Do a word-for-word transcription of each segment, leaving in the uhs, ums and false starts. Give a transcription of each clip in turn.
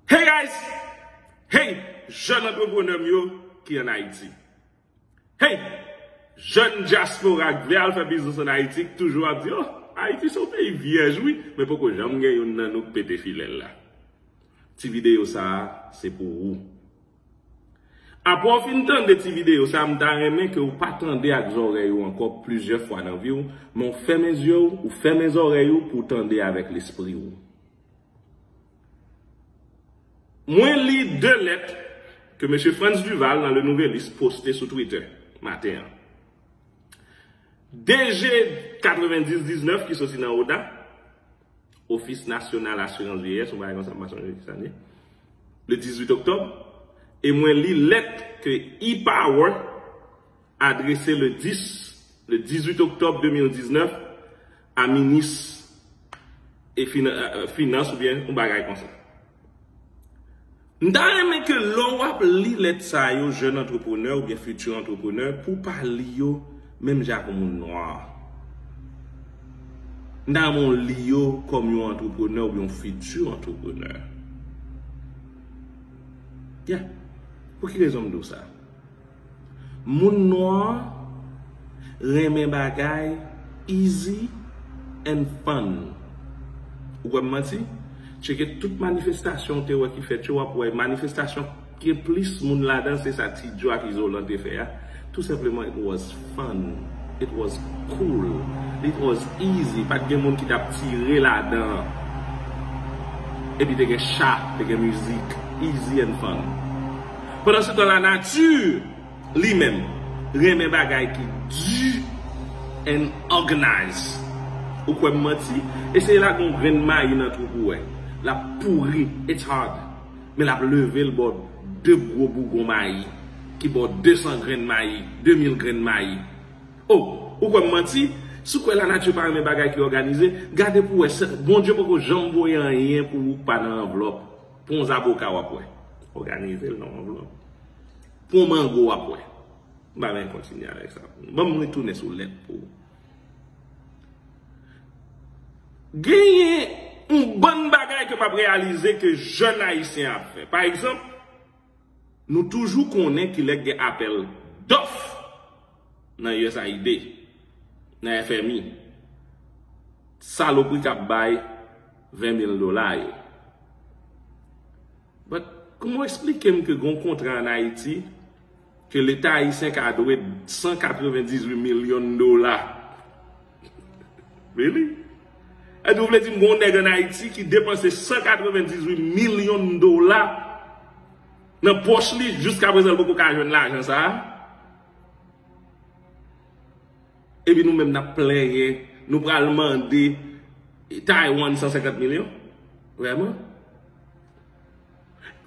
Hey guys! Hey, jèn antreprenè m yo ki ann Ayiti. Hey, jèn dyaspora k vle al fè biznis ann Ayiti, k toujou ap di, oh, Ayiti se yon peyi vyèj wi, men poko janm gen youn nan nou k pete filè l la. Ti videyo sa a, se pou ou. Apre w fin tande ti videyo sa a, m ta renmen ke w pa tande ak zòrèy ou ankò plizyè fwa nan vi w, men w fèmen zye w, ou fèmen zòrèy ou pou w tande avèk lespri w. Mwen li de lèt ke mesye Frantz Duval nan Le Nouvelliste poste sou Twitter maten an. D G katrevendis diznèf ki soti nan ONA, Office National Assurance Vieillesse, yon bagay konsa, m pa sonje ki sa li ye, le dizwit oktòb, e mwen li lèt ke E-Power adrese le dis, le dizwit oktòb de mil diznèf a minis e finan-, euh, finans oubyen yon bagay konsa. M ta renmen ke lè w ap li lèt sa yo, jèn antreprenè oubyen fiti antreprenè, pou w pa li yo menm jan ak yon moun nwa. M ta renmen w li yo kòm yon antreprenè oubyen yon fiti antreprenè. Yeah. Pou ki rezon m di w sa? Moun nwa renmen bagay easy and fun. Ou kwè m manti? Tcheke tout manifestasyon w te wè ki fèt yo, w ap wè manifestasyon ki gen plis moun ladan, se sa Ti Djo ak Izolan te fè a. Tou senpleman, it was fun. It was cool. It was easy. Pa t gen moun ki t ap tire ladan. Epi te gen cha, te gen mizik. Easy and fun. Pandan se tan, lanati li menm renmen bagay ki di and organize. Ou kwè m manti? Eseye lage yon grenn mayi nan twou pou w wè. L ap pouri, it's hard. Men l ap leve l ba w de gwo bougon mayi ki ba w de san grenn mayi, de mil grenn mayi. Oh, ou kwè m manti? Si w kwè lanati pa renmen bagay ki òganize, gade pou w wè. Bondye poko janm voye anyen pou ou k pa nan anvlòp. Pran yon zaboka w ap wè. Òganize l nan yon anvlòp. Pran yon mango w ap wè. M pa vle kontinye avèk sa. Ban m retounen sou lèt pou ou. Genyen yon bann bagay ke m ap reyalize ke jèn ayisyen ap fè. Pa egzanp, nou toujou konnen kilè k gen apèl dòf nan U S A I D, nan F M I. Salopri k ap bay ven mil dola yo. But, kòman w eksplike m ke gen yon kontra ann Ayiti ke Leta ayisyen ka dwe san katrevendizuit milyon dola? Really? Èske w vle di m gen yon nèg ann Ayiti ki depanse san katrevendizuit milyon dola nan pòch li, jiskaprezan l poko ka jwenn lajan sa a? Epi nou menm n ap plenyen, nou pral mande Taiwan san senkant milyon? Vrèman?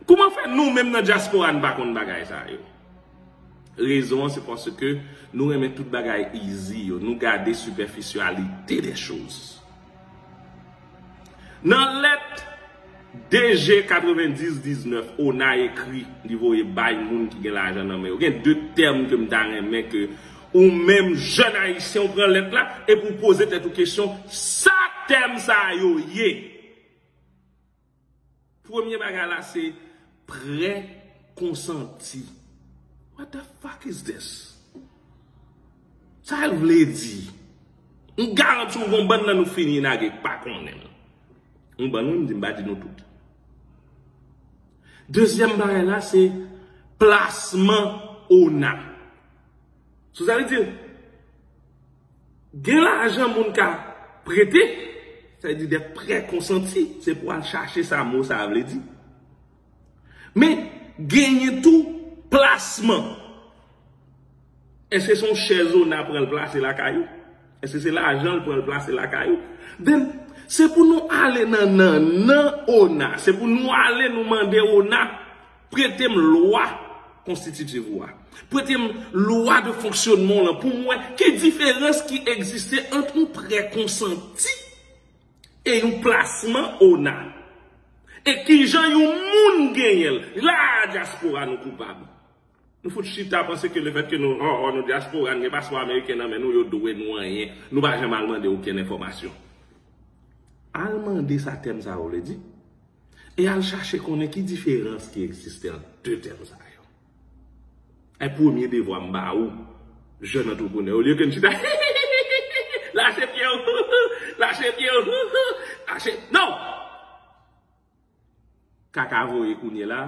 Kòman fè nou menm nan dyaspora n pa konn bagay sa yo? Rezon an se paske nou renmen tout bagay easy yo, nou gade sipèfisyalite dè choz. Nan lèt D G katrevendis diznèf, ona ekri, li voye bay moun ki gen lajan nan men yo. Gen de tèm ke m ta renmen ke ou menm jèn ayisyen ou pran lèt la epi w poze tèt ou kesyon, sa tèm sa yo ye? Premye bagay la se prè konsanti. What the fuck is this? Sa l vle di? M garanti w gen yon bann nan nou fini nage k pa konnen l. Yon bann wi, m di m pa di nou tout. Dezyèm bagay la se plasman ona. So sa vle di, gen lajan moun ka prete, sa vle di de prè konsanti, se pou al chache sa mo sa a vle di. Men, genyen tou plasman. Èske se yon chèz ona pran l plase lakay ou? Èske se lajan l pran l plase lakay ou? Then, se pou nou ale nan nannan ona. Se pou nou ale nou mande ona prete m lwa konstititif ou a. Prete m lwa de fonksyonman w lan pou m wè ki diferans ki egziste ant yon prè konsanti e yon plasman ona. E kijan yon moun genyen l. La a dyaspora nou koupab. Nou fout chita panse ke lefètke nou, oh, oh, nou dyaspora, n gen paspò ameriken nan men nou, yo dwe nou anyen. Nou pa janm al mande okenn enfòmasyon. Al mande sa tèm sa yo vle di. E al chache konnen ki diferans ki egziste ant de tèm sa yo. E premye devwa m ba ou, jèn antreprenè, olye ke n chita lache pye w, lache pye w, lache, non! Kaka voye kounye la,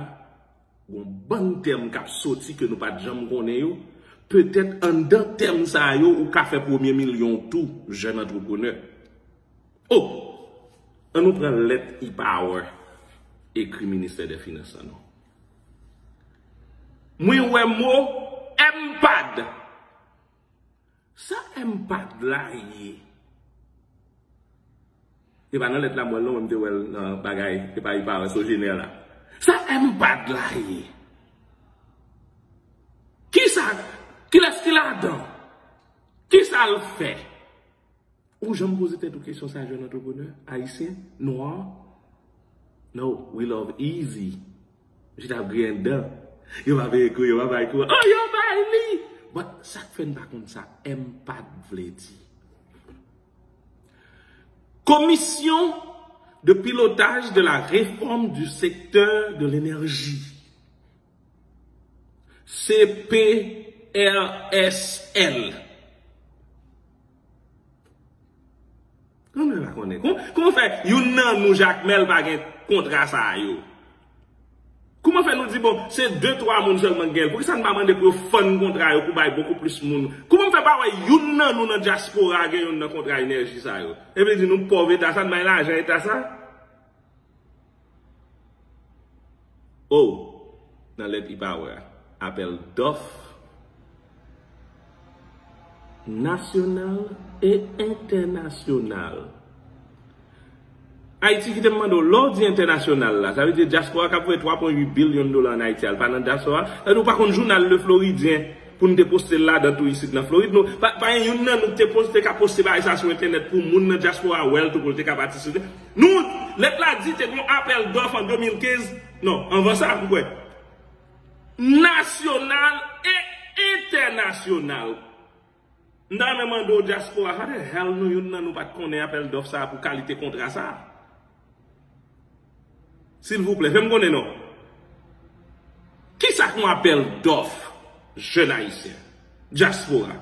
gon bann tèm k ap soti ke nou pa t janm konnen yo. Petèt anndan tèm sa yo, ou ka fè premye milyon w tou, jèn antreprenè. Oh! An nou pran lèt E-Power ekri Ministè dè Finans lan non. Mwen wè mo M-PAD. Sa M-PAD la ye? E pa nan lèt la m wè l non, mwen m te wè l nan bagay, e pa E-Power, Sogener la. Sa M-PAD la ye? Kisa, kilès ki ladan? Kisa l fè? Ou janm poze tèt ou kesyon sa, jèn antreprenè ayisyen, nwa? No, we love easy. Yo chita ap griyen dan. Yo pa veye kou, yo pa bay kou. Oh, yo bay li! But sa k fè n pa konn sa M-PAD vle di? Commission de pilotage de la réforme du secteur de l'énergie. C P R S L. Kòman yo pa konnen? Kòman, kòman fè youn nan nou, Jakmèl, pa gen kontra sa yo? Kòman fè nou di, bon, se de, twa moun sèlman ki gen l? Poukisa n pa mande pou yo fann kontra yo pou bay bokou plis moun? Kòman fè pa wè youn nan nou nan dyaspora gen youn nan kontra enèji sa yo? E vle di nou pòv eta sa, n bay lajan eta sa? Oh, nan lèt E-Power a, appel d'offres national et international. Ayiti, kite m mande w, lè w di entènasyonal la, sa vle di dyaspora k ap voye twa pwen uit bilyon dola ann Ayiti a, l pa nan dyaspora? Sa vle di w pa konn jounal Le Floridien pou n te poste l ladan tou isit nan Florid? Nou, pa, pa gen youn nan nou k te poste, ka poste bagay sa sou entènèt pou moun nan dyaspora wè l tou, pou l te ka patisipe? Nou, lèt la di te gon apèl dòf an de mil kenz, non, anvan sa, ou kwè? Nasyonal e entènasyonal. M ta renmen mande w, dyaspora, how the hell nou, youn nan nou pa t konnen apèl dòf sa a pou kalite kontra sa a? Silvouplè, fè m konnen non. Kisa k yon apèl dòf, jèn ayisyen, dyaspora?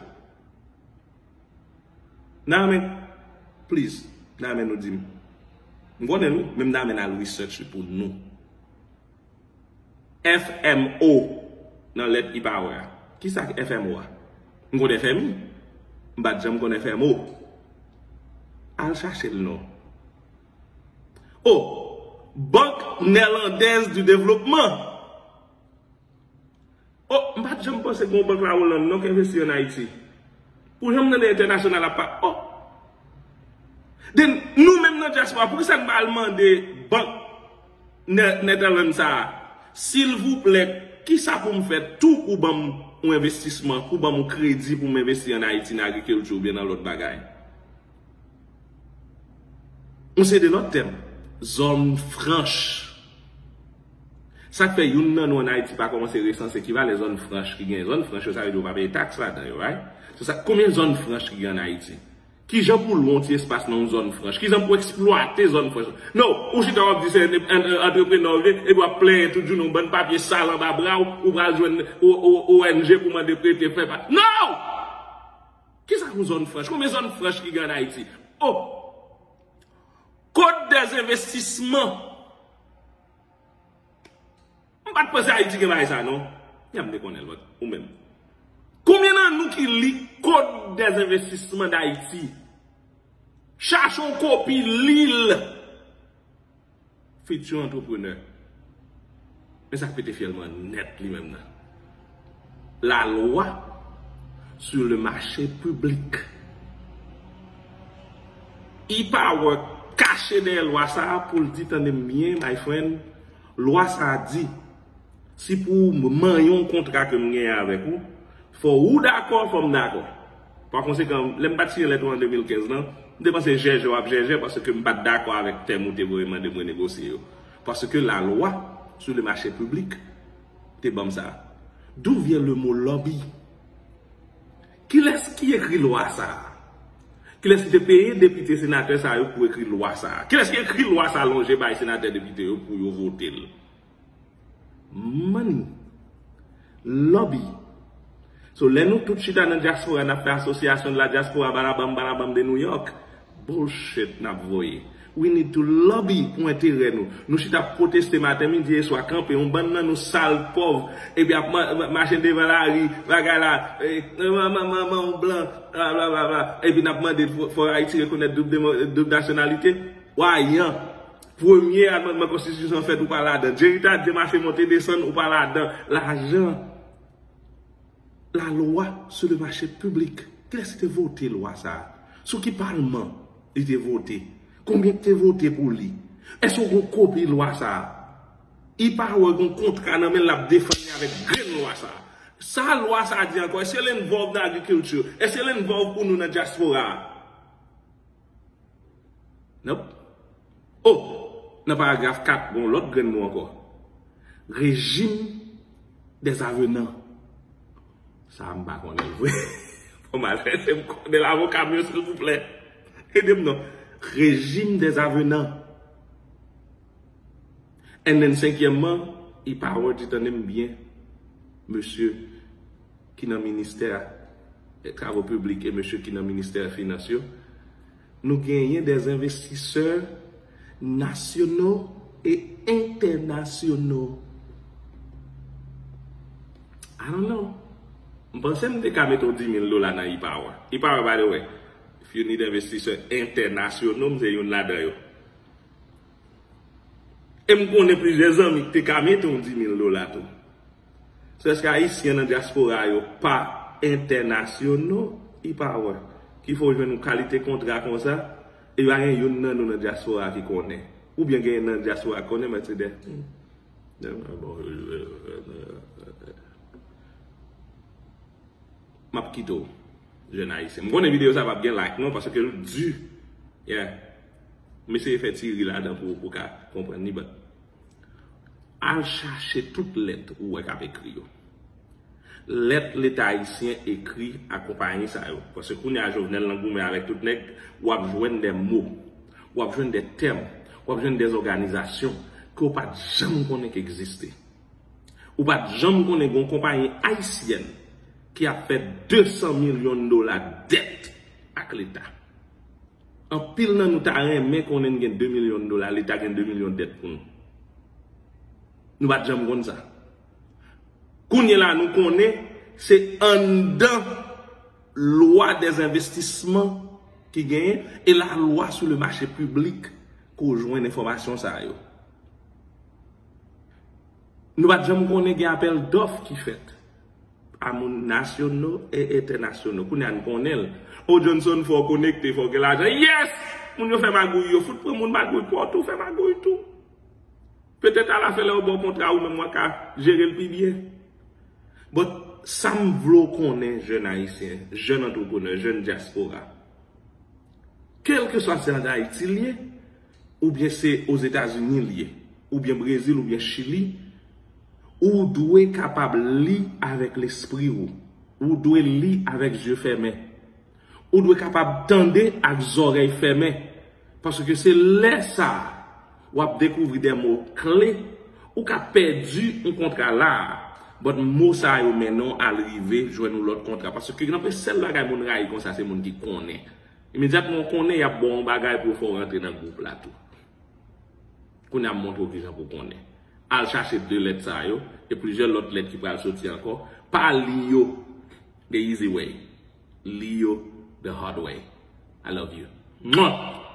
N a renmen, please, n a renmen nou di m. M konnen wi, men m ta renmen n al research li pou nou. F M O nan lèt E-Power a. Kisa k F M O a? M konn F M I. M pa t janm konn F M O. Al chache l non. Oh, Banque Néerlandaise du Développement. Oh, m pa t janm panse gen yon bank la Oland non k envesti ann Ayiti. Ou janm tande entènasyonal ap pa, oh. Then, nou menm nan dyaspora, poukisa n pa al mande bank Nè-, Netherlands sa a, silvouplè, kisa pou m fè tou pou ban m yon envestisman, pou ban m yon kredi pou m envesti ann Ayiti, nan agrikilti oubyen nan lòt bagay? On se de lòt tèm. Zòn franch. Sa k fè youn nan nou ann Ayiti pa kòmanse resanse ki valè zòn franch ki gen? Zòn franch yo, sa vle di yo pa peye taks ladan yo, right? Se sa, konbyen zòn franch ki gen ann Ayiti? Kijan pou lwe yon ti espas nan yon zòn franch? Kijan pou eksplwate zòn franch? No, ou chita w ap di se an-, an-, antreprenè w ye, epi w ap plenyen tout jounen, yon bann papye sal anba bra w, ou pral jwenn O-, O-, O N G pou mande prete, fè pa. No! Kisa k yon zòn franch? Konbyen zòn franch ki gen ann Ayiti? Oh! Code des investissements. M pa t panse Ayiti gen bagay sa non. Janm te konnen l, but ou menm. Konbyen nan nou ki li Code des investissements d'Haïti? Chache yon kopi, li l. Futur entrepreneur. Men sa k pete fyèl mwen nèt li menm nan. La loi sur le marché public. E-Power kache dèyè lwa sa a pou l di, tande m byen, my friend, lwa sa a di, si pou m manyen yon kontra ke m genyen avèk ou, fò ou dakò, fò m dakò. Pa konsekan, lè m pa t siyen lèt ou an de mil kenz lan, m te panse jèjè w ap jèjè paske m pa t dakò avèk tèm ou te voye mande m renegosye yo. Paske la loi sur le marché public te ban m sa. D'où vient le mot lobby? Kilès ki ekri lwa sa a? Kilès ki te peye depite, senatè sa yo pou ekri lwa sa a? Kilès ki ekri lwa sa a, lonje bay senatè, depite yo pou yo vote l? Money. Lobby. So, lè nou tout chita nan dyaspora, n ap fè asosyasyon de la diaspora, balabam, balabam de New York. Bullshit n ap voye. We need to lobby pou enterè nou. Nou chita ap pwoteste maten, midi e swa, kanpe, yon bann nan nou sal, pòv, epi ap ma- ma- mache devan lari, bagay la, eh, man, man, man, man, yon blan, bla, bla, bla, bla. Epi n ap mande fò, fò Ayiti rekonèt doub demo- doub nasyonalite. Wayan. Premye amannman konstitisyon fèt, ou pa ladan. Jerry Tardieu mache monte desann, ou pa ladan. Lajan. La loi sur le marché public. Kilès ki te vote lwa sa a? Sou ki palman li te vote? Konbyen ki te vote pou li? Èske w gen kopi lwa sa a? E-Power gen kontra nan men l, l ap defann li avèk grenn lwa sa a. Sa lwa sa a di ankò? Èske l involve nan agriculture? Èske l involve pou nou nan dyaspora a? Nope. Oh, nan paragraf kat, gen yon lòt grenn mo ankò. Régime des avenants. Sa a, m pa konnen l vre. Fò m al chèche, m konnen l, avoka m yo, silvouplè. Ede m non. Régime des avenants. And then, senkyèmman, E-Power di, tande m byen, mesye ki nan ministè travo piblik e mesye ki nan ministè finans yo, nou genyen des investisseurs nationaux et internationaux. I don't know. M panse m te ka mete yon dis mil dola nan E-Power. E-Power, by the way, if you need investisseurs internationaux, m se youn ladan yo. E m konnen plizyè zanmi ki te ka mete yon dis mil dola tou. Se èske Ayisyen nan dyaspora yo pa entènasyonal? E-Power, ki fè w jwenn yon kalite kontra konsa, e pa gen youn nan nou nan dyaspora ki konnen. Oubyen gen nan dyaspora ki konnen, Mercedes. Hmm. M ap kite w, jèn ayisyen. M konnen videyo sa p ap gen like non, paske l di. Yeah. M eseye fè ti ri ladan pou, pou w ka konprann li, but al chache tout lèt ou wè k ap ekri yo. Lèt Leta ayisyen ekri a konpayi sa yo. Paske kounye a Jovenel nan goumen avèk tout nèg, w ap jwenn de mo, w ap jwenn de tèm, w ap jwenn de òganizasyon ke w pa t janm konnen k egziste. Ou pa t janm konnen gen yon konpayi ayisyèn ki ap fè de san milyon dola dèt ak Leta. Anpil nan nou ta renmen konnen n gen de milyon dola, Leta gen de milyon dèt pou nou. Nou pa t janm konn sa. Kounye la, nou konnen se anndan lwa dèzenvestisman ki genyen e la lwa sou le mache piblik ke w jwenn enfòmasyon sa yo. Nou pa t janm konnen gen apèl dòf ki fèt a moun nasyonal e entènasyonal. Kounye a n konnen l. O Johnson, fò w konekte, fò w gen lajan. Yes! Moun yo fè magouy yo, fout pran moun magouy, pran w tou, fè magouy tou. Petèt alafen lè yo ba w kontra, ou menm w a ka jere l pi byen. But sa m vle w konnen, jèn ayisyen, jèn antreprenè, jèn dyaspora. Kèlkeswa se an Ayiti l ye, oubyen se Ozetazini l ye, oubyen Brezil, oubyen Chili, ou dwe kapab li avèk lespri w. Ou dwe li avèk zye fèmen. Ou dwe kapab tande ak zòrèy fèmen. Paske se lè sa a, w ap dekouvri de mo kle. Ou ka pèdi yon kontra la a, but mo sa yo mennen w al rive jwenn yon lòt kontra. Paske nan pe sèl bagay moun rayi konsa, se moun ki konnen. Imedyatman w konnen, y ap ba w yon bagay pou yo fè w rantre nan gwoup la tou. Kounye a m montre w kijan pou w konnen. Al chache de lèt sa yo, e plizyè lòt lèt ki pral soti ankò. Pa li yo the easy way. Li yo the hard way. I love you. Mwah!